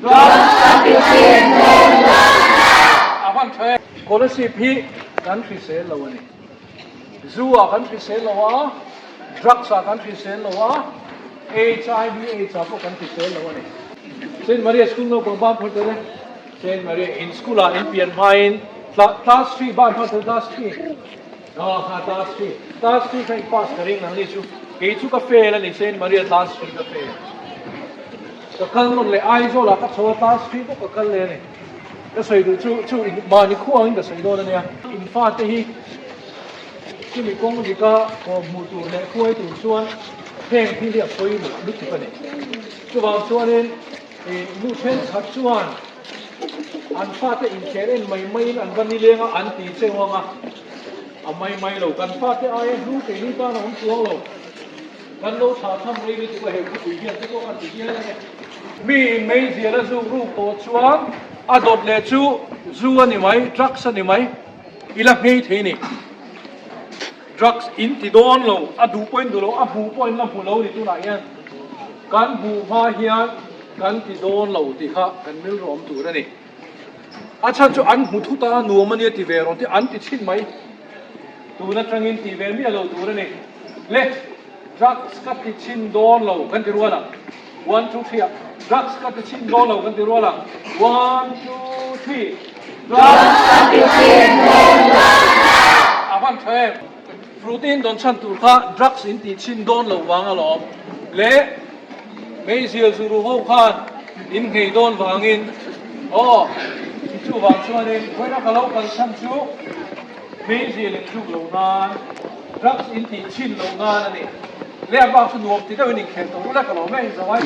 Drugs ka ti chin dawn lo. A van tha e. Scholarship hi kan hrisel lo a ni. Zu ah kan hrisel lo a, drugs ah kan hrisel lo a, HIV aids ah pawh kan hrisel lo a ni. Saint Maria School naupang ban phar tel e. Saint Maria in school ah in pian hmain class 3 ban phar tel class 3. Aw ha class 3. Class 3 kha in pass ka ring nang ni chu. Kei chu ka fail a ni Saint Maria class 3 ka fail. Ka kal nawn leh Aizawl ah ka chho a class 3 pawh ka kal leh a ni. Ka sawi duh chu chu in mahni khuang in ka sawi dawn a nia. In fate hi chumi kawng dika kawm hmuh tur leh hruai tur chuan heng thil hi a pawimawh lutuk a ni. Chuvang chuanin ih nu thenkhat chuan an fate inkhel en mai maiin an va nileng a an ti cheu ang a, a mai mai lo. Kan fate aia hnu keini tan a awm chuang lo. Kan lo thlah tham rei lutuk a hei khawpui hian te pawh kan ti hial a ni. Mi in meizial a zuk ruk tawh chuan a dawt leh chu zu a ni mai, drugs a ni mai, i la nghei thei ni. Drugs in ti dawn lo, a duh pawhin duh lo, a hmuh pawhin la hmu lo ni tunah hian kan hmuh hma hian kan ti dawn lo tih kha kan rilru awm tur a ni. A chhan chu an hmu thut a, nuam a nia ti ve rawn tih an ti chhin mai. Tun atangin tih ve miah lo tur a ni. Le, drugs ka ti chhin dawn lo kan ti rual ang. One, two, three ah drugs ka ti chhin dawn lo kan ti rual ang. One, two, three. Drugs ka ti chhin dawn lo. A van tha em? Fruit-in dawn chhan tur kha drugs in tih chhin dawn lo vang alawm. Le, meizial zuru ho khan in nghei dawn vangin aw, chuvang chuanin vawiina ka lo kal chhan chu meizial in zuk lo nan, drugs in tih chhin lo nan a ni. Le, a bak chu nuam ti deuhin inkhel tawh rulh e ka lo mai zawai.